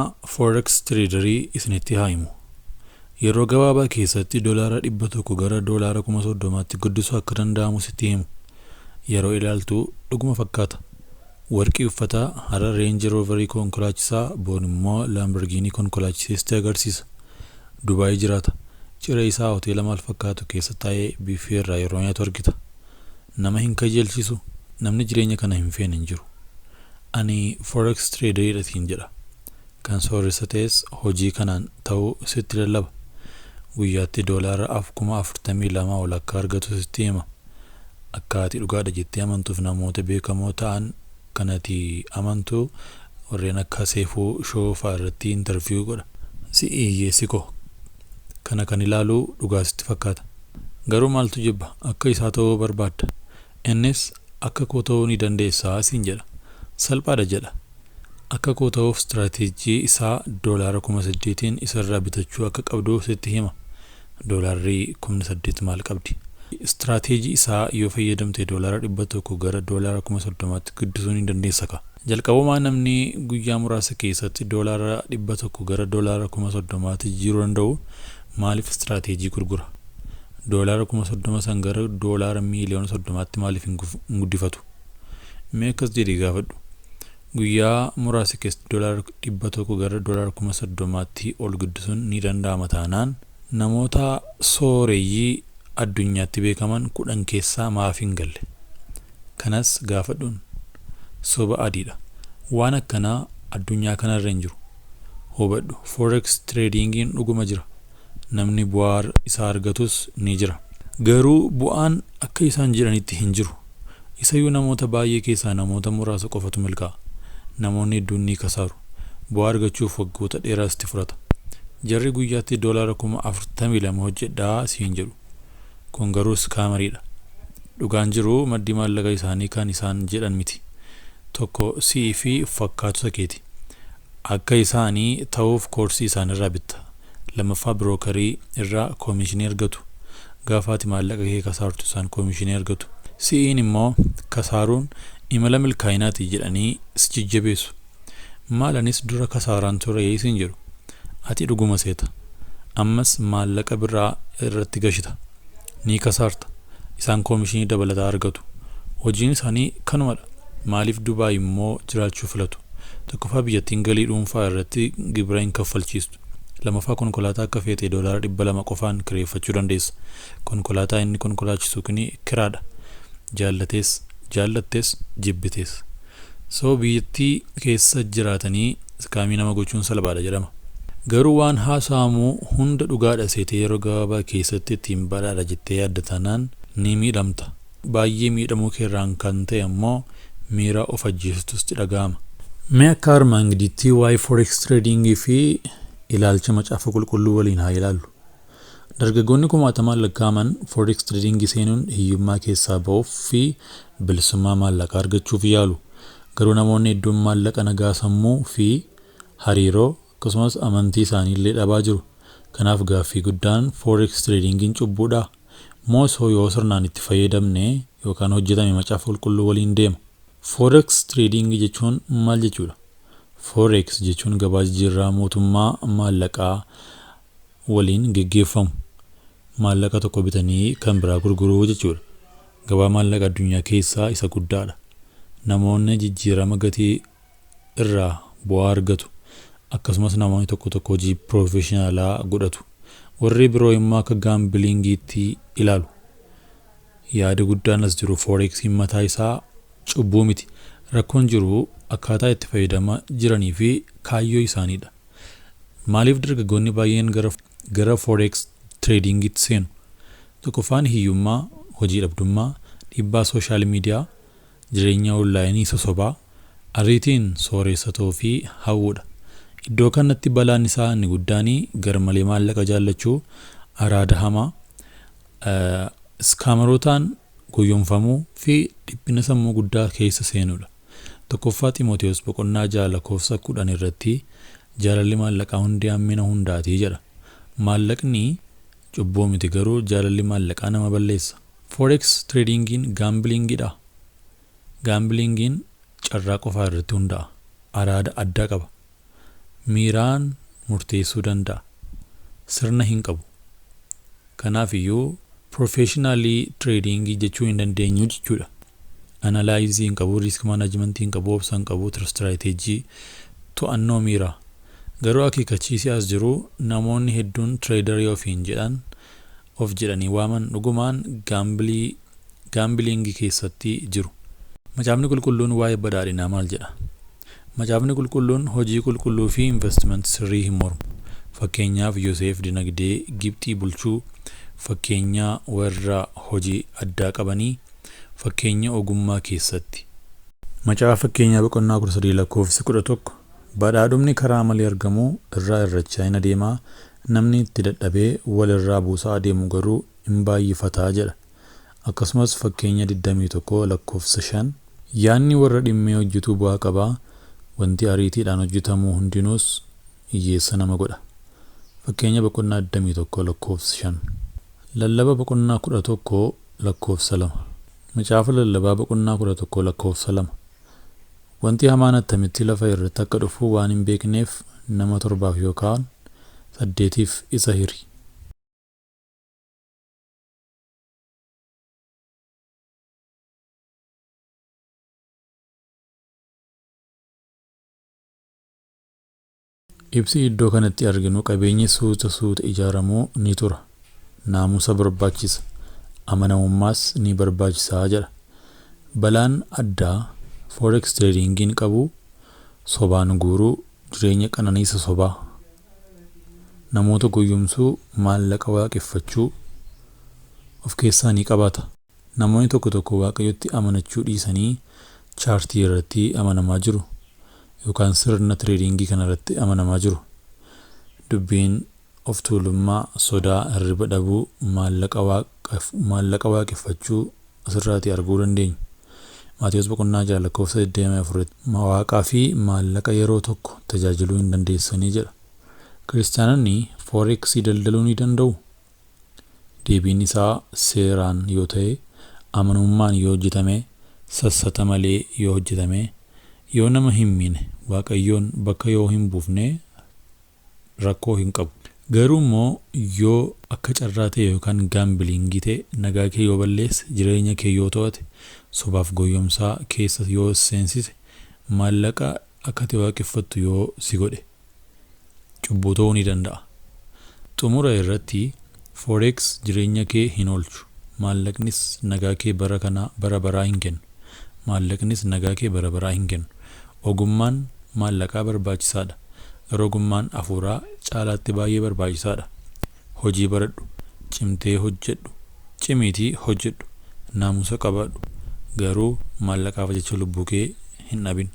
Seenaa Forex Traderii isinitti haa himu. Yeroo gabaabaa keessatti $100 gara $30,000tti guddisuu akka danda'amu sitti himu. Yeroo ilaaltu dhuguma fakkaata. Warqii uffataa, har'a Range Roverii konkolaachisaa, boor immoo Lamborghini konkolaachisee sitti agarsiisa. Dubaayii jiraata. Ciree isaa hoteela maal fakkaatu keessa taa'ee biiffee irraa yeroo nyaatu argita. Nama hin kajeelchisu. Namni jireenya kana hin feene hin jiru. Ani Forex Traderiidha siin jedha. Kan sooressa ta'es hojii kanaan ta'uu sitti lallaba. Guyyaatti $42,000 ol akka argatu sitti hima. Akka ati dhugaadha jettee amantuuf namoota beekamoo ta'an kan ati amantu warreen akka Seefuu Shoo fa'aa irratti interview godha. Si'i hiyyeessi koo. Kana kan ilaalu dhugaa sitti fakkaata. Garuu maaltu jibba akka isaa ta'uu barbaadda. Innis akka koo ta'uu ni dandeessaa siin jedha. Salphaadha jedha. Akka koo ta'uuf istiraateejii isaa $8,000 isarraa bitachuu akka qabdu sitti hima. Doolaarri 8,000 maal qabdi? Istiraateejii isaa yoo fayyadamte $100 gara $30,000tti guddisuu ni dandeessa ka. Jalqabumaa namni guyyaa muraasa keessatti $100 gara $30,000tti jijjiiruu danda'u maaliif istiraateejii gurgura? $30,000 san gara $30,000,000tti maaliif hin guddifatu? Mee akkas jedhii gaafadhu. Guyyaa muraasa keessatti $100 gara $30,000tti ol guddisuun ni danda'ama taanaan namoota sooreyyii addunyaatti beekaman 10 keessaa maaf hin galle? Kanas gaafadhuun soba adiidha. Waan akkanaa addunyaa kanarra hin jiru. Hubadhu, Forex tradingiin dhuguma jira. Namni bu'aa isaa argatus ni jira. Garuu bu'aan akka isaan jedhanitti hin jiru. Isayyuu namoota baay'ee keessaa namoota muraasa qofatu milkaa'a. Namoonni hedduun ni kasaaru. Bu'aa argachuuf waggoota dheeraas itti fudhata. Jarri guyyaatti $42,000 hojjedhaa siin jedhu. Kun garuu scammeriidha. Dhugaan jiru maddi maallaqa isaanii kan isaan jedhan miti. Tokko si'ii fi fakkaatota keeti. Akka isaanii ta'uuf koorsii isaanirraa bitta. Lammaffaa brokerii irraa koomishinii argatu. Gaafa ati maallaqa kee kasaartu isaan koomishinii argatu. Si'iin immoo kasaaruun imala milkaa'inaati jedhanii si jajjabeessu. Maal anis dura kasaaraan ture siin jedhu. Ati dhuguma seeta. Ammas maallaqa biraa irratti gashita. Ni kasaarta. Isaan koomishinii dabalataa argatu. Hojiin isaanii kanumadha. Maaliif Dubaay immoo jiraachuu filatu? Tokkoffaa biyyattiin galii dhuunfaa irratti gibira hin kaffalchiistu. Lammaffaa konkolaataa akka feete $200 qofaan kireeffachuu dandeessa. Konkolaataa inni konkolaachisu kuni kiraadha. Jaallatees jaallattes jibbitees. So biyyattii keessa jiraatanii scamii nama gochuun salphaadha jedhama. Garuu waan haasa'amu hunda dhugaadha seetee yeroo gabaabaa keessatti ittiin badhaadha jettee yaadda taanaan ni miidhamta. Baay'ee miidhamuu keerraan kan ta'e ammoo miira of ajjeesutus dhaga'ama. Mee akka armaan gadiitti waa'ee Forex tradingii fi ilaalcha macaafa qulqulluu waliin haa ilaallu. Dargaggoonni kumaatamaan lakkaa'aman Forex tradingii seenuun hiyyummaa keessaa ba'uuf fi bilisummaa maallaqaa argachuuf yaalu. Garuu namoonni hedduun maallaqa nagaa sammuu fi hariiroo akkasumas amantii isaanii illee dhabaa jiru. Kanaaf gaaffii guddaan Forex tradingiin cubbuudhaa? Moo osoo yoo sirnaan itti fayyadamne yookaan hojjetame macaafa qulqulluu waliin deema? Forex tradingii jechuun maal jechuudha? Forex jechuun gabaa jijjiirraa mootummaa maallaqaa waliin geggeeffamu. Maallaqa tokko bitanii kan biraa gurguruu jechuudha. Gabaa maallaqa addunyaa keessaa isa guddaadha. Namoonni jijjiirama gatii irraa bu'aa argatu. Akkasumas namoonni tokko tokko hojii professionalaa godhatu. Warri biroo immoo akka gamblingiitti ilaalu. Yaada guddaan as jiru Forexiin mataa isaa cubbuu miti. Rakkoon jiru akkaataa itti fayyadamaa jiranii fi kaayyoo isaaniidha. Maaliif dargaggoonni baay'een gara Forex tradingiitti seenu? Tokkoffaan hiyyummaa, hojii dhabdummaa, dhiibbaa social media, jireenya onlineii sosobaa, ariitiin sooressa ta'uu fi hawwuudha. Iddoo kanatti balaan isaa inni guddaan garmalee maallaqa jaallachuu, araada hamaa, scammerootaan gowwoomfamuu fi dhiphina sammuu guddaa keessa seenuudha. Tokkoffaa Ximooteos boqonnaa 6 lakkoofsa 10 irratti jaalalli maallaqaa hundi hammina hundaatii jedha. Maallaqni cubbuu miti garuu jaalalli maallaqaa nama balleessa. Forex tradingiin gamblingiidha. Gamblingiin carraa qofaa irratti hundaa'a. Araada addaa qaba. Miiraan murteessuu danda'a. Sirna hin qabu. Kanaaf iyyuu professional trading jechuu hin dandeenyu jechuudha. Analyze hin qabu, risk management hin qabu, obsa hin qabu, strategy, to'annoo miiraa. Garuu akeekkachiisii as jiru, namoonni hedduun trader ofiin jedhan, of jedhanii waaman, dhugumaan gambling keessatti jiru. Macaafni Qulqulluun waa'ee badhaadhinaa maal jedha? Macaafni Qulqulluun hojii qulqulluu fi investment sirrii hin mormu. Fakkeenyaaf, Yoseef dinagdee Gibxii bulchuu, fakkeenya warra hojii addaa qabanii, fakkeenya ogummaa keessatti. Macaafa Fakkeenyaa boqonnaa 13 lakkoofsa 11, "Badhaadhumni karaa malee argamu irraa irrachaa hin adeemaa, namni itti dadhabee wal irraa buusaa adeemu garuu hin baay'ifataa" jedha. Akkasumas Fakkeenya 21 lakkoofsa 5, "Yaadni warra dhimmee hojjetuu bu'aa qabaa, wanti ariitiidhaan hojjetamu hundinuus hiyyeessa nama godha." Fakkeenya boqonnaa 21 lakkoofsa 5. Lallaba boqonnaa 11 lakkoofsa 2. Macaafa Lallabaa boqonnaa 11 lakkoofsa 2. "Wanti hamaan attamitti lafa irratti akka dhufu waan hin beekneef, nama torbaaf yookaan saddeetiif isa hiri." Ibsi iddoo kanatti arginu, qabeenyi suuta suuta ijaaramuu ni tura. Naamusa barbaachisa. Amanamummaas ni barbaachisaa jedha. Balaan addaa forex tradingiin qabu sobaan guuruu, jireenya qananiisa sobaa, namoota goyyomsuu, maallaqa waaqeffachuu of keessaa ni qabaata. Namoonni tokko tokko Waaqayyotti amanachuu dhiisanii chart irratti amanamaa jiru yookaan sirna trading kana irratti amanamaa jiru. Dubbiin of tuulummaa, sodaa, hirriba dhabuu, maallaqa waaqeffachuu asirraatii arguu dandeenya. Maatiyus boqonnaa 6 lakkoofsa 24, "Waaqaa fi maallaqa yeroo tokko tajaajiluu hin dandeessanii" jedha. Kiristaanonni forex daldaluu ni danda'u? Deebiin isaa seeraan yoo ta'e, amanamummaan yoo hojjetame, sassata malee yoo hojjetame, yoo nama hin miine, Waaqayyoon bakka yoo hin buufne, rakkoo hin qabu. Garuu immoo yoo akka carraa ta'e yookaan gambling ta'e, nagaa kee yoo balleesse, jireenya kee yoo to'ate, sobaaf goyyomsaa keessa yoo seensise, maallaqa akka ati waaqeffattu yoo si godhe, cubbuu ta'uu ni danda'a. Xumura irratti, forex jireenya kee hin oolchu. Maallaqnis nagaa kee bara kana bara baraa hin kennu. Maallaqnis nagaa kee bara baraa hin kennu. Ogummaan maallaqaa barbaachisaadha. Garuu ogummaan hafuuraa caalaatti baay'ee barbaachisaadha. Hojii baradhu, cimtee hojjedhu, cimiitii hojjedhu, naamusa qabaadhu. Garuu maallaqaaf jecha lubbuu kee hin dhabin.